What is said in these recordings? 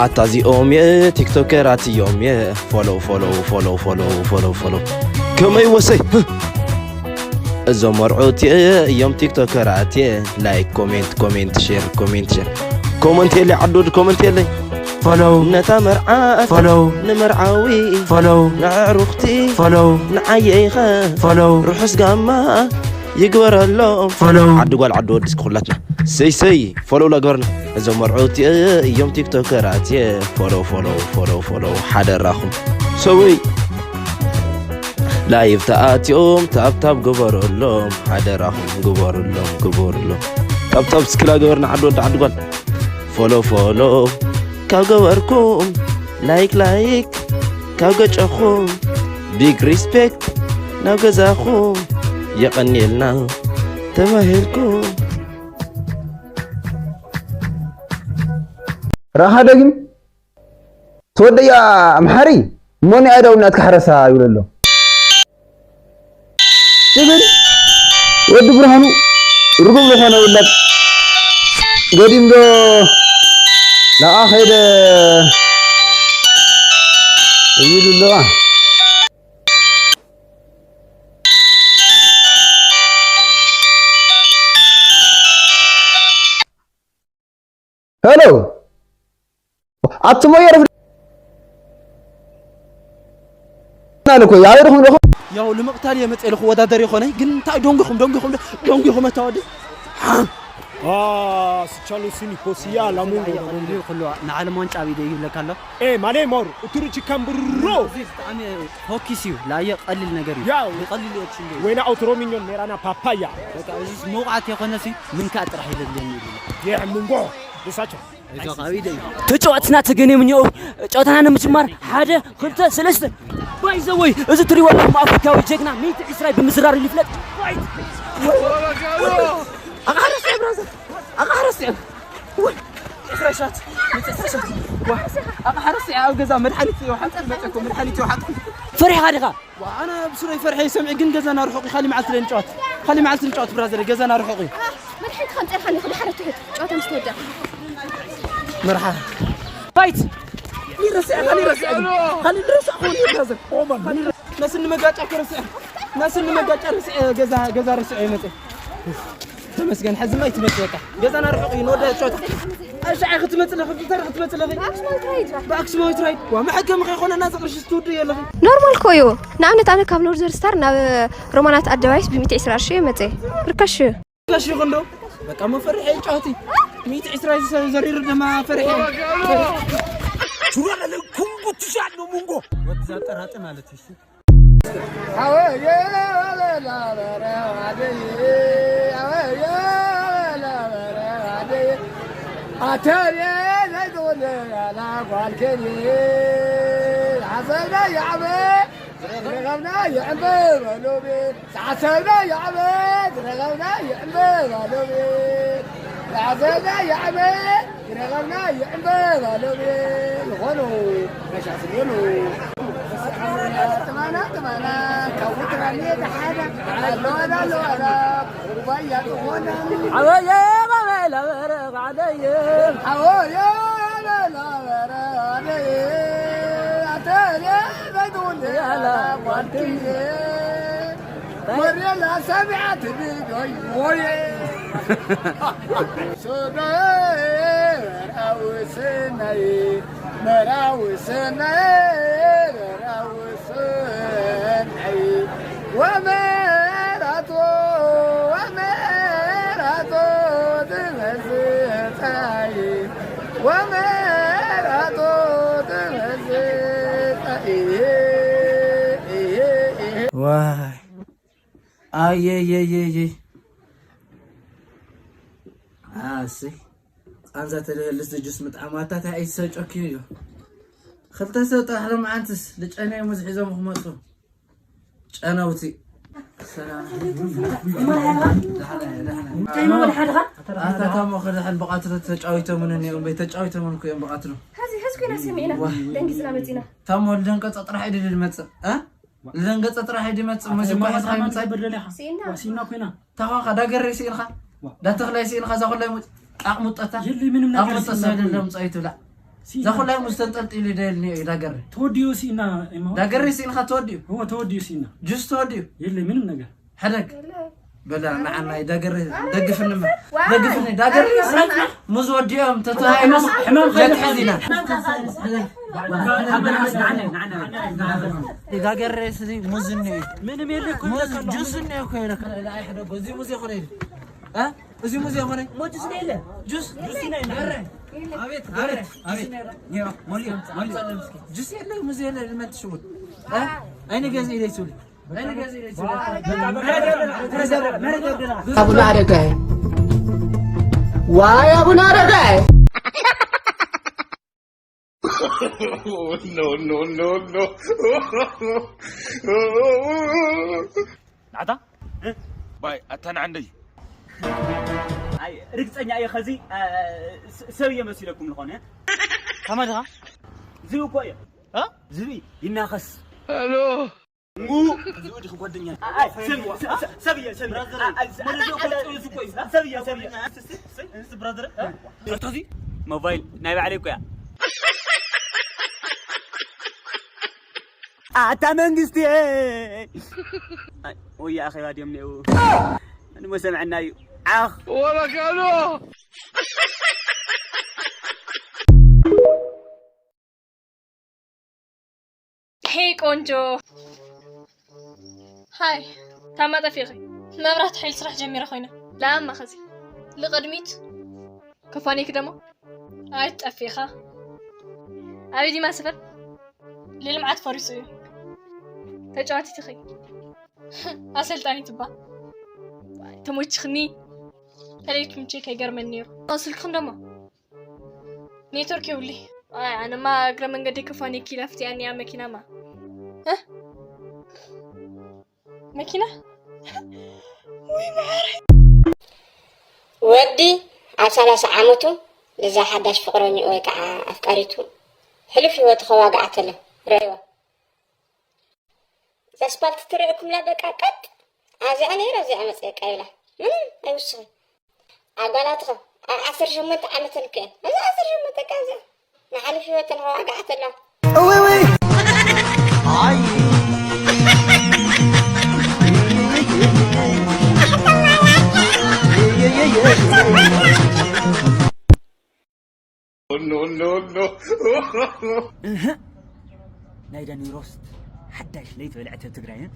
ኣታ እዚኦም የ ቲክቶከራት እዮም የ ፎሎው ፎሎው ፎሎው ፎሎው ፎሎው ፎሎው ከመይ ወሰይ እዞም መርዑት የ እዮም ቲክቶከራት የ ላይክ ኮሜንት ኮሜንት ሼር ኮሜንት ሼር ኮመንት የለይ ዓዶድ ኮመንት የለይ ፎሎው ነታ መርዓት ፎሎው ንመርዓዊ ፎሎው ንዕሩኽቲ ፎሎው ንዓየይኸ ፎሎው ርሑስ ጋማ ይግበረሎም ፎሎው ዓዲ ጓል ዓዲ ወዲ እስኪ ኩላትና ሰይ ሰይ ፎሎው ላግበርና እዞም መርዑት እዮም ቲክቶከራት የ ፎሎው ፎሎው ፎሎው ፎሎው ሓደራኹም ሰውይ ላይቭ ተኣትዮም ታብታብ ግበረሎም ሓደራኹም ግበሩሎም ግበሩሎም ታብታብ እስኪ ላግበርና ዓዲ ወዲ ዓዲ ጓል ፎሎ ፎሎ ካብ ገበርኩም ላይክ ላይክ ካብ ገጨኹም ቢግ ሪስፔክት ናብ ገዛኹም የቐንየልና ተባሂልኩም ረኻ ደግም ትወደያ ኣምሓሪ እሞኒ ኣዳው ናትካ ሓረሳ ይብሎ ኣሎ ትብል ወዲ ብርሃኑ ርጉም ዝኾነ ውላድ ገዲም ዶ ናኣ ኸይደ ይብሉ ኣለዋ ሄሎ ኣቱሞ የረፍ ኣለኮ ያበድኹም ዶ ያው ንምቕታል እየ መፅእ ኢለ ክወዳደር ይኾነይ ግን እንታይ ደንጉኹም ደንጉኹም ደንጉኹም እታ ወዲ ስቻሎ ሲኒ ኮስያ ላሙንጎ ኩሉ ንዓለም ዋንጫ ኣብ ኢደ ይብለካ ኣሎ ኤ ማሌ ሞር እቱርቺ ካምብሮ እዚ ብጣዕሚ ፎኪስ እዩ ላየ ቀሊል ነገር እዩ ያው ብቀሊል እዮች እንደ ወይና ኦትሮሚኞን ሜራና ፓፓያ በቃ እዚ መውቃዕት የኮነሲ ምንካ ጥራሕ ይለለኒ ይብሉ ይሕ ምንጎ ብሳቸው ተጫዋትና ተገኔ ምኛው ጨዋታና ንምጅማር ሓደ ክልተ ሰለስተ ባይዘወይ እዚ ትሪዎ ኣለኹም ኣፍሪካዊ ጀግና ሚእቲ ዕስራይ ብምዝራር ይፍለጥ ኣቃሓረስ ብራዘር ኣቃሓረስ ዕስራ ሻት ዕስራ ሻት ኣቃሓረስ ኣብ ገዛ መድሓኒት ይወሓጥ መፀኮ መድሓኒት ይወሓጥ ፈሪሕኻ ዲኻ ኣነ ብስረይ ፈርሐ ይሰምዒ ግን ገዛና ርሑቕ እዩ ካሊ መዓልቲ ለ ንጨዋት ካሊ መዓልቲ ንጨዋት ብራዘር ገዛና ርሑቕ እዩ መድሓኒት ከምፀልካ ኒኹ ድሓረ ትሑት ጨዋታ ምስ ተወዳ መርሓ ፋይት ይረስዕ ካሊ ረስዕ ካሊ ረስዕ ኾን ብራዘር ነስኒ መጋጫ ከረስዕ ነስኒ መጋጫ ረስዕ ገዛ ገዛ ረስዕ ይመፀ ተመስገን ሕዚ ማይ ትመጽእ በቃ ገዛና ርሑቕ እዩ ንወዳ ጨዋታ ኣሻዓይ ክትመጽእ ለኺ ቢተር ክትመጽእ ለኺ ብኣክስማዊት ራይድ ዋ መሐከሚ ከይኮነና ዝቕርሺ ስትውዱ የለኺ ኖርማል እኮ እዩ ንኣብነት ኣነ ካብ ኖርዘር ስታር ናብ ሮማናት ኣደባይስ ብ ሚእቲ ዕስራ ቅርሺ እየ መጽእ ርካሽ እዩ ርካሽ ይኹን ዶ በቃ መፈርሒ ጨዋቲ ሚእቲ ዕስራ ዘሪሩ ድማ ፈርሒ ሹራ ለለ ኩምቡትሻ ነው ሙንጎ ወትዛ ጠራጥ ማለት እሺ ኣተርየ ዘይትወደ ያላ ጓልከን ሓሰብና ይዓበ ዝረኸብና ይዕምበ በሎቤ ዝሓሰብና ይዓበ ዝረኸብና ይዕምበ በሎቤ ዝሓሰብና ይዓበ ዝረኸብና ይዕምበ በሎቤ ዝኾኑ መራዊ ሰናየ መራዊ ሰናየ ወመራቶ ወመራቶ ትመዝፃይ ወመራቶ ትመዝፃይ ዋይ ኣየየየየ ኣሰይ ቃንዛ ተደህልስ ጅስ ምጥዓም ኣታ ታይ ኣይትሰጨክዩ እዩ ክልተ ሰብ ጥራሕ ሎምዓንትስ ልጨነዮም እዚ ሒዞም ክመፁ ጨነውቲ ኣታታሞ ክድሕን ብቃትሎ ተጫዊቶምን እኒኦም በይ ተጫዊቶምን እኮ እዮም ብቃትሎ ሀዚ ሀዚ ኮይና ሰሚዕና ደንጊፅና መፂና ታሞ ልደንቀፀ ጥራሕ ኢሉ ልመፅእ ልደንገፀ ጥራሕ እዩ ድመፅእ ሙዚቃ ሒዝካ ይምፃእ ሲና ኮይና ታኻ ዳገሬ ስኢልካ ዳተኽላይ ስኢልካ እዛ ኩላይ ሙጭ ቃቕ ሙጠታ የለይ ምንም ነገር ቃቕ ሙጠታ ስኢልና ደለ ምፃእ ይትብላዕ እዛ ኩላይ ሙዝ ተንጠልጢሉ ደልኒ እዩ ዳገሬ። ተወዲኡ ሲና። ዳገሬ ሲንኻ ተወዲኡ። እዎ፣ ተወዲኡ ሲና። ጁስ ተወዲኡ። የለ ምንም ነገር። ሕደግ። በላ ንዓናይ ዳገሬ ደግፍኒ። ደግፍኒ ዳገሬ። ሙዝ ወዲኦም ተተሃይመስ። ሕማም ከይትሕዝ ኢና። ዳገሬ ስዚ ሙዝ እኒኦ። ምንም የለ እኮ ሙዝ ይለካ ነው። ጁስ እኒኦ እኮ ይለካ። እዚ ሙዝ ይኾነ። እ? እዚ ሙዝ ይኾነ። ሞ ጁስ የለ። ጁስ፣ ጁስ ነው። አቤት፣ አቤት፣ አቤት። ሞሊ፣ ሞሊ። ጁስ የለ፣ ሙዝ የለ፣ ልመት ሽውል። እ? አይነ ገዜ ይለይ ሱል። አይነ ገዜ ይለይ ሱል። አቡነ አረጋይ። ዋይ አቡነ አረጋይ። No, no, no, no. ናዕታ? ባይ፣ ኣታ ንዓንደይ። ኣይ፣ ርግጸኛ እየ ኸዚ፣ እ፣ ስ-፣ ሰብ እየ መሲለኩም ዝኾነ። ከመይ ድኻ? ዝብኢ እኮ እየ። እ? ዝብኢ ይናኸስ። ሄሎ። ሙ-፣ ዝብኢ ድኺ ጓደኛ? ኣይ፣ ሰብ፣ ሰብ፣ ሰብ እየ፣ ሰብ እየ። ኣይ፣ ኣይ፣ ስ-፣ ሞደል ሓደ እኮ ጥንሱ እኮ እዩ። ሰብ እየ፣ ሰብ እየ። እስቲ፣ እስቲ፣ እስቲ፣ ብራዘር፣ እ? ሞባይል ናይ ባዕለይ እኮ እያ። ኣታ መንግስቲ ወይ ኣኼባ ድዮም ነይሩ። ንሞ ሰምዐና እዩ። ዓኽ። ወረካሎ። ሄይ ቆንጆ። ሃይ። ታማ ጠፊኺ? መብራት ሓይል ስራሕ ጀሚረ ኮይነ። ላማ ኸዚ ልቕድሚት። ከፋኒክ ደሞ? ኣይ ጠፊኻ። ኣበይ ዲማ ሰፈር? ልልምዓት ፈሪሱ እዩ። ተጫዋቲት ኢኺ። ኣሰልጣኒት እባ። ተሞችኽኒ። ተለይኩም ቼክ ኣይገርመን ነይሩ። ስልክኽን ደሞ? ኔትወርክ የብሉይ። ኣይ ኣነማ እግረ መንገዲ ከፋኒክ ኢላ ፍትያኒ እያ መኪናማ። እ? መኪና? ወይ መዓረይ። ወዲ ኣብ ሰላሳ ዓመቱ ነዛ ሓዳሽ ፍቕረኝኡ ወይ ከዓ ኣፍቃሪቱ ሕሉፍ ህይወቱ ከዋግዓ ተሎ ረእይዋ። እዛ ኣስፓልት ትረእኩምላ በቃ ቀጥ ኣብዚኣ ነይረ ኣብዚኣ መፅአ ቃይላ ምንም ኣይውስኽን። ኣጓላትኸ ኣብ ዓሰርተ ሸሞንተ ዓመተን እኮ እየን። እዛ ዓሰርተ ሸሞንተ እካ እዚኣ ንሓልፍ ህይወተን ከዋግዓ ተላ። እውይ፣ እውይ። ኣይ። No, no, no. እህ። ናይ ዳኒ ሮስት ሓዳሽ ለይቲ በልዐት ኣብ ትግራይ፣ እ?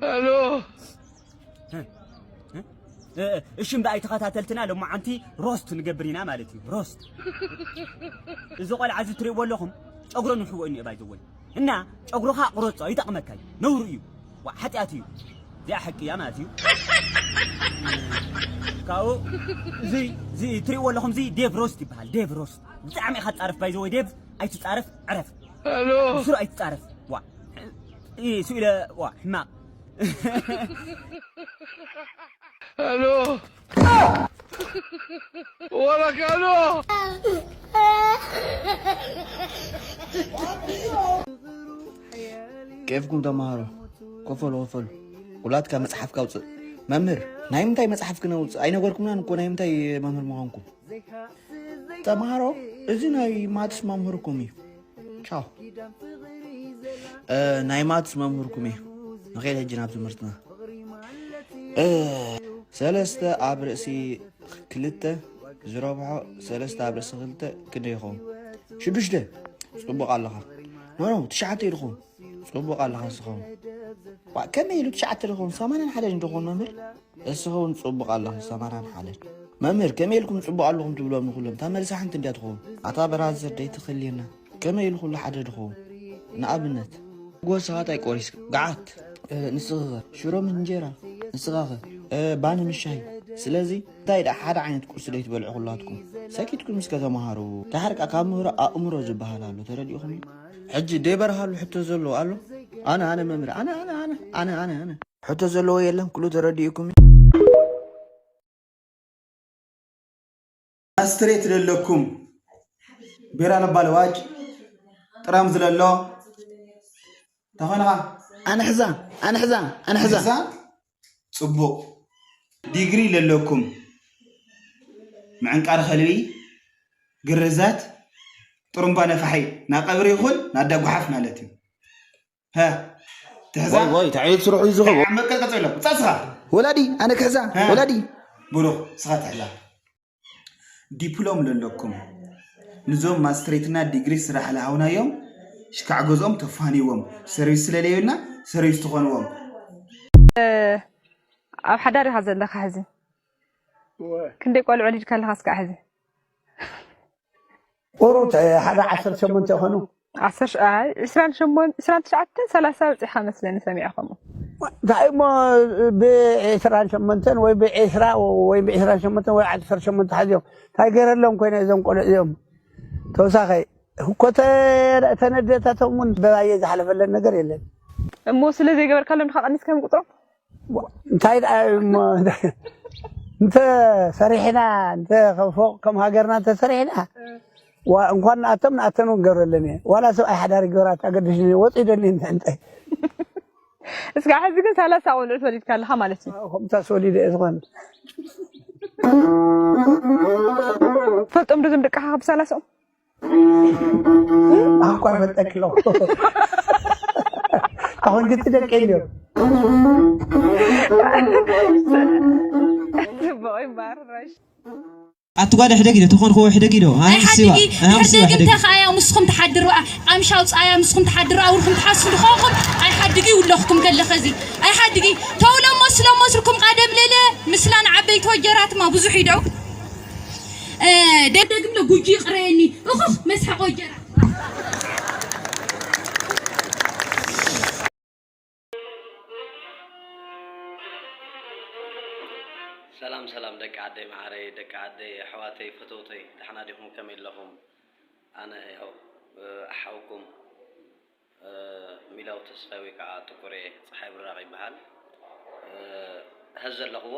ሄሎ። እ፣ እ፣ እ፣ እሺ፣ እምበኣይ ተኸታተልትና፣ ሎማዓንቲ ሮስት ንገብር ኢና ማለት እዩ። ሮስት። እዚ ቆልዓ እዚ ትሪእዎ ኣለኹም፣ ጨጉሮ ንውሕዎ እዩ፣ ባይ ዘ ወይ። እና ጨጉርኻ ቁረጾ፣ ይጠቕመካ እዩ። ነውሪ እዩ። ዋ፣ ሓጢኣት እዩ። እዚኣ ሓቂ እያ ማለት እዩ። ካብኡ፣ እዚ፣ እዚ ትሪእዎ ኣለኹም፣ እዚ ዴቭ ሮስት ይበሃል። ዴቭ ሮስት። ብጣዕሚ ኢኻ ትጻረፍ፣ ባይ ዘ ወይ፣ ዴቭ፣ ኣይትጻረፍ፣ ዕረፍ። ሄሎ። ብስሩ ኣይትጻረፍ። ዋ። እ፣ ስኢለ፣ ዋ፣ ሕማቕ። ሄሎ። ወረካ ሄሎ። ኬፍኩም ተምሃሩ። ክፈሉ፣ ክፈሉ። ውላድካ መጽሓፍካ ኣውጽእ። መምህር፣ ናይ ምንታይ መጽሓፍ ክነውጽእ? ኣይነገርኩምናን እኮ ናይ ምንታይ መምህር ምዃንኩም። ተምሃሮ፣ እዚ ናይ ማትስ መምህርኩም እዩ። ቻው። እ፣ ናይ ማትስ መምህርኩም እዩ። ንኸይድ ሕጂ ናብ ትምህርትና። እ፣ ሰለስተ ኣብ ርእሲ ክልተ ዝረብሖ ሰለስተ ኣብ ርእሲ ክልተ ክንደይ ይኸውን? ሽዱሽተ። ጽቡቕ ኣለኻ። ኖ፣ ኖ፣ ትሽዓተ እዩ ዝኸውን። ጽቡቕ ኣለኻ ዝኸውን። ዋ፣ ከመይ ኢሉ ትሽዓተ ዝኸውን? ሰማንያን ሓደን ዝኸውን መምህር? እስኻ እውን ጽቡቕ ኣለኻ፣ ሰማንያን ሓደን። መምህር፣ ከመይ ኢልኩም ጽቡቕ ኣለኹም ትብሎም ንኹሎም? እታ መልሲ ሓንቲ እንድያ ትኸውን። ኣታ ብራዘር፣ ደይትኸልየና። ከመይ ኢሉ ኩሉ ሓደ ድኸውን? ንኣብነት፣ ጎስኻ ታይ ቆሪስካ? ገዓት። እ፣ ንስኻ ኸ? ሽሮ ምስ እንጀራ። ንስኻ ኸ? እ፣ ባኒ ምስ ሻሂ። ስለዚ፣ እንታይ ደኣ ሓደ ዓይነት ቁርሲ ደይትበልዑ ኩላትኩም? ሰኪትኩም እስከ ተምሃሩ። ድሓር ከኣ ካብ ምህሮ ኣእምሮ ዝበሃል ኣሎ፣ ተረዲእኹም እዩ? ሕጂ ደይበርሃሉ ሕቶ ዘለዎ ኣሎ? ኣነ፣ ኣነ መምህር፣ ኣነ፣ ኣነ፣ ኣነ። ሕቶ ዘለዎ የለን፣ ኩሉ ተረዲእኩም እዩ። ስትሬት ለለኩም ቢራ ለባል ዋጅ ጥራም ዝለሎ ተኾንኻ ኣንሕዛ ኣንሕዛ ኣንሕዛ ኣንሕዛ። ጽቡቕ። ዲግሪ ለለኩም ምዕንቃር ከልቢ ግርዛት ጥሩምባ ነፋሒ ናብ ቀብሪ ይኹን ናብ ኣዳ ጓሓፍ ማለት እዩ። ሀ ትሕዛ ወይ ወይ ተዕይት ስርሑ እዩ ዝኸውን። መቀል ቀጽሎ ውጻእ ስኻ ወላዲ ኣነ ክሕዛ ሀ። ወላዲ ብሩኽ ስኻ ትሕዛ ዲፕሎም ለለኩም ንዞም ማስትሬትና ዲግሪ ስራሕ ለሃውናዮም ሽካዕ ገዝኦም ተፋንዎም ሰርቪስ ስለለዩና ሰርቪስ ትኾንዎም ኣብ ሓዳር ኢኻ ዘለኻ ሕዚ ክንደይ ቆልዑ ወሊድካ ኣለኻ እስካዕ ሕዚ ቁሩብ ሓደ ዓሰርተ ሸሞንተ ይኾኑ። ዓሰርተ ኣይ፣ ዕስራን ሸሞንተ ዕስራን ትሽዓተን ሰላሳ በፂሓ መስለኒ ሰሚዐ ከምኡ እንታይ እሞ ብዕስራን ሸሞንተን ወይ ብዕስራ ወይ ብዕስራን ሸሞንተን ወይ ዓሰርተ ሸሞንተ ሓዚኦም እንታይ ገይረሎም ኮይነ እዞም ቆልዑ እዮም ተወሳኸ ኮተ ተነደታቶም እውን በባየ ዝሓለፈለን ነገር የለን። እሞ ስለ ዘይገበርካሎም ኢኻ ቀኒስካዮም ቁፅሮም እንታይ ደኣ እሞ እንተ ሰሪሕና እንተ ፎቅ ከም ሃገርና እንተ ሰሪሕና ዋ እንኳን ንኣቶም ንኣተን እውን ገብረለን እየ ዋላ ሰብኣይ ሓዳሪ ግበራት ኣገድሽኒ ወፂ ደኒ እንተ እንተ እስካ ሕዚ ግን ሰላሳ ቆልዑት ወሊድካ ኣለካ ማለት እዩ ከምታ ስወሊደ እየ ዝኾን ፈልጦም ዶ ዞም ደቅኻ ካብ ሰላሳኦም ኣኳ ፈጠክሎ ኣሁን ግቲ ደቂ እዮም ጽቡቅ ይባረሽ ኣቲ ጓል ሕደጊ ዶ ተኾንክዎ ሕደጊ ዶ ኣይ ኣይሓድጊ ሕደጊ እንተ ኸኣያ ምስኹም ትሓድሩ ኣምሻው ፃያ ምስኹም ትሓድሩ ኣውርኹም ትሓሱ ዝኾንኩም ኣይሓድጊ ይውለኽኩም ከለኸ እዚ ኣይሓድጊ ተውሎ መስሎ መስልኩም ቃደም ለለ ምስላን ዓበይቲ ወጀራትማ ብዙሕ ይደው ደደግም ለጉጂ ይቕረየኒ እኹኽ መስሐቆ ወጀራት ሰላም ሰላም ደቂ ዓደይ መዓረይ ደቂ ዓደይ ኣሕዋተይ ፈተውተይ ደሕና ዲኹም ከመይ ኣለኹም ኣነ ያው ኣሓውኩም ሚላው ተስፋይ ወይ ከዓ ጥቁሬ ፀሓይ ብራቕ ይበሃል ሀዚ ዘለኽዎ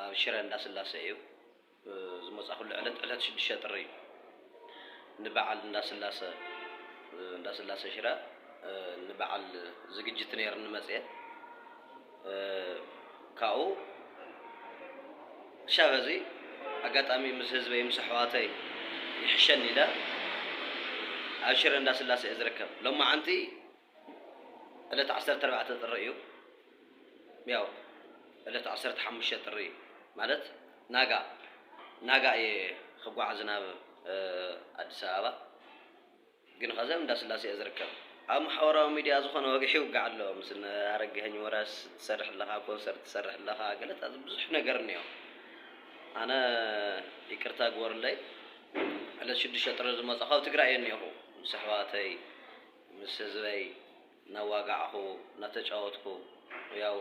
ኣብ ሽረ እንዳስላሰ እዩ ዝመፃኹሉ ዕለት ዕለት ሽዱሽተ ጥሪ ንበዓል እንዳስላሰ እንዳስላሰ ሽረ ንበዓል ዝግጅት ነይርኒ መፅየ ካብኡ ክሻብ ሀዚ ኣጋጣሚ ምስ ህዝበይ ምስ ኣሕዋተይ ይሕሸኒ ኢለ ኣብ ሽረ እንዳስላሰ እየ ዝርከብ ሎማዓንቲ ዕለት ዓሰርተ ኣርባዕተ ጥሪ እዩ ያው ዕለት ዓሰርተ ሓሙሽተ ጥሪ ማለት ናጋ ናጋ እየ ክጓዓዝ ናብ ኣዲስ ኣበባ ግን ኸዚ ኣብ እንዳስላሴ እየ ዝርከብ ኣብ ማሕበራዊ ሚድያ ዝኾነ ወግሒ ይውጋዕ ኣሎ ምስ ኣረግሀኝ ወራስ ትሰርሕ ኣለኻ ኮንሰርት ትሰርሕ ኣለኻ ገለታት ብዙሕ ነገር እኒኦ ኣነ ይቅርታ ግበሩለይ ዕለት ሽዱሽተ ጥሪ ዝመፃ ካብ ትግራይ እየ እኒኦኹ ምስ ኣሕዋተይ ምስ ህዝበይ እናዋጋዕኹ እናተጫወትኩ ያው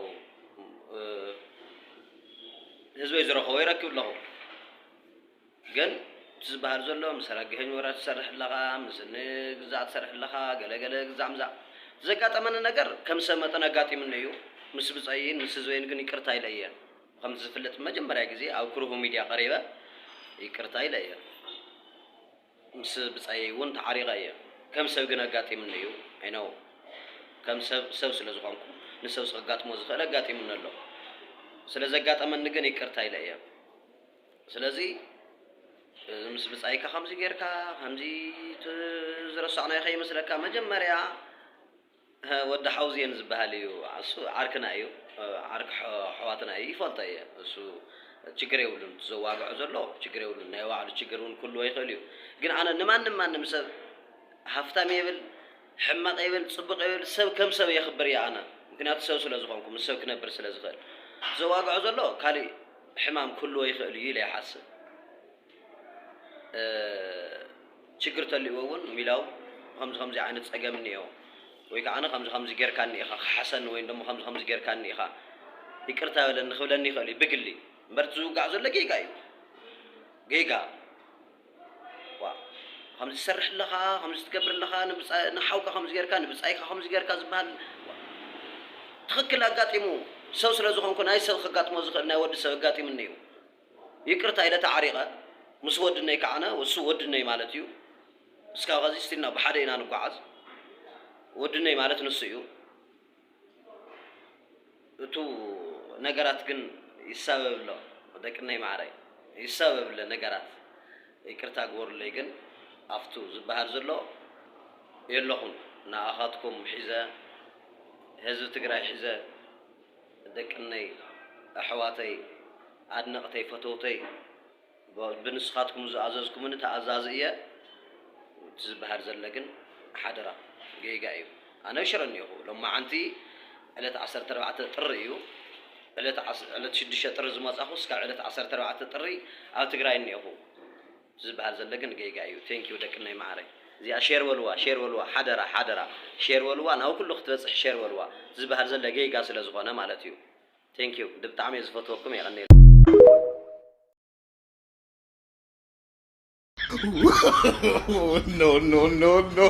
ህዝበይ ዝረኸቦ ይረክብ ኣለኹ ግን እቲ ዝበሃል ዘሎ ምስ ረግህን ወረ ትሰርሕ ኣለኻ ምስ እኒ ግዛዕ ትሰርሕ ኣለኻ ገለገለ ግዛዕ ምዛዕ ዘጋጠመኒ ነገር ከም ሰብ መጠን ኣጋጢምኒ እዩ ምስ ብፀይን ምስ ህዝበይን ግን ይቅርታ ኢለ እየ ከምቲ ዝፍለጥ መጀመርያ ግዜ ኣብ ክሩሁ ሚድያ ቀሪበ ይቅርታ ኢለ እየ ምስ ብጻየይ እውን ተዓሪቐ እየ። ከም ሰብ ግን ኣጋጢምኒ እዩ። I know ከም ሰብ ሰብ ስለ ዝኾንኩ ንሰብ ከጋጥሞ ዝኽእል ኣጋጢምኒ ኣሎ። ስለ ዘጋጠመኒ ግን ይቅርታ ኢለ እየ። ስለዚ ምስ ብጻይካ ከምዚ ጌርካ ከምዚ ዝረሳዕናዮ ከይመስለካ መጀመርያ ወዲ ሓውዝየን ዝበሃል እዩ እሱ ዓርክና እዩ ዓርክ ኣሕዋትና እዩ ይፈልጦ እየ እሱ ችግር የብሉን ዘዋግዖ ዘሎ ችግር የብሉን ናይ ባዕሉ ችግር እውን ክህልዎ ይኽእል እዩ ግን ኣነ ንማንም ማንም ሰብ ሃፍታም የብል ሕማቕ የብል ፅቡቕ የብል ሰብ ከም ሰብ የኽብር እየ ኣነ ምክንያቱ ሰብ ስለ ዝኾንኩ ምስ ሰብ ክነብር ስለ ዝኽእል ዘዋግዖ ዘሎ ካሊእ ሕማም ክህልዎ ይኽእል እዩ ኢለ ይሓስብ ችግር ተልእዎ እውን ሚላው ከምዚ ከምዚ ዓይነት ፀገም እኒኦ ወይ ከዓ ኣነ ከምዚ ከምዚ ጌርካኒ ኢኻ ክሓሰኒ ወይ ደሞ ከምዚ ከምዚ ጌርካኒ ኢኻ ይቅርታ በለኒ ክብለኒ ይኽእል እዩ ብግሊ እምበር እቲ ዝውጋዕ ዘሎ ጌጋ እዩ ጌጋ ዋ ከምዚ ትሰርሕ ኣለኻ ከምዚ ትገብር ኣለኻ ንብፃ- ንሓውካ ከምዚ ጌርካ ንብፃይካ ከምዚ ጌርካ ዝበሃል ዋ፣ ትኽክል ኣጋጢሙ ሰብ ስለ ዝኾንኩ ናይ ሰብ ከጋጥሞ ዝኽእል ናይ ወዲ ሰብ ኣጋጢምኒ እዩ ይቅርታ ኢለ ተዓሪቐ ምስ ወድነይ ከዓነ እሱ ወድነይ ማለት እዩ እስካብ ኸዚ ስቲልና ብሓደ ኢና ንጓዓዝ ወድነይ ማለት ንሱ እዩ እቱ ነገራት ግን ይሳበብ ኣሎ ደቅነይ ማዕረይ ይሳበብ ኣሎ ነገራት ይቅርታ ግበሩለይ፣ ግን ኣብቱ ዝበሃል ዘሎ የለኹም። ንኣኻትኩም ሒዘ፣ ህዝቢ ትግራይ ሒዘ፣ ደቅነይ፣ ኣሕዋተይ፣ ኣድነቕተይ፣ ፈተውተይ፣ ብ-፣ ብንስኻትኩም ዝኣዘዝኩምኒ ተኣዛዚ እየ። እቲ ዝበሃል ዘለ ግን ሓደራ፣ ጌጋ እዩ። ኣነ ኣብ ሽረ እኒኹ። ሎማዓንቲ ዕለት ዓሰርተ ኣርባዕተ ጥሪ እዩ። ዕለት ዓስ-፣ ዕለት ሽዱሽተ ጥሪ ዝመጻኹ እስካብ ዕለት ዓሰርተ ኣርባዕተ ጥሪ ኣብ ትግራይ እኒኹ። ዝበሃል ዘለ ግን ጌጋ እዩ። ቴንኪዩ ደቅነይ መዓረይ። እዚኣ ሼር በልዋ፣ ሼር በልዋ፣ ሓደራ፣ ሓደራ። ሼር በልዋ፣ ናብ ኩሉ ክትበጽሕ ሼር በልዋ። ዝበሃል ዘለ ጌጋ ስለ ዝኾነ ማለት እዩ። ቴንኪዩ። ብጣዕሚ እየ ዝፈትወኩም፣ የቐንየለይ። No, no, no, no.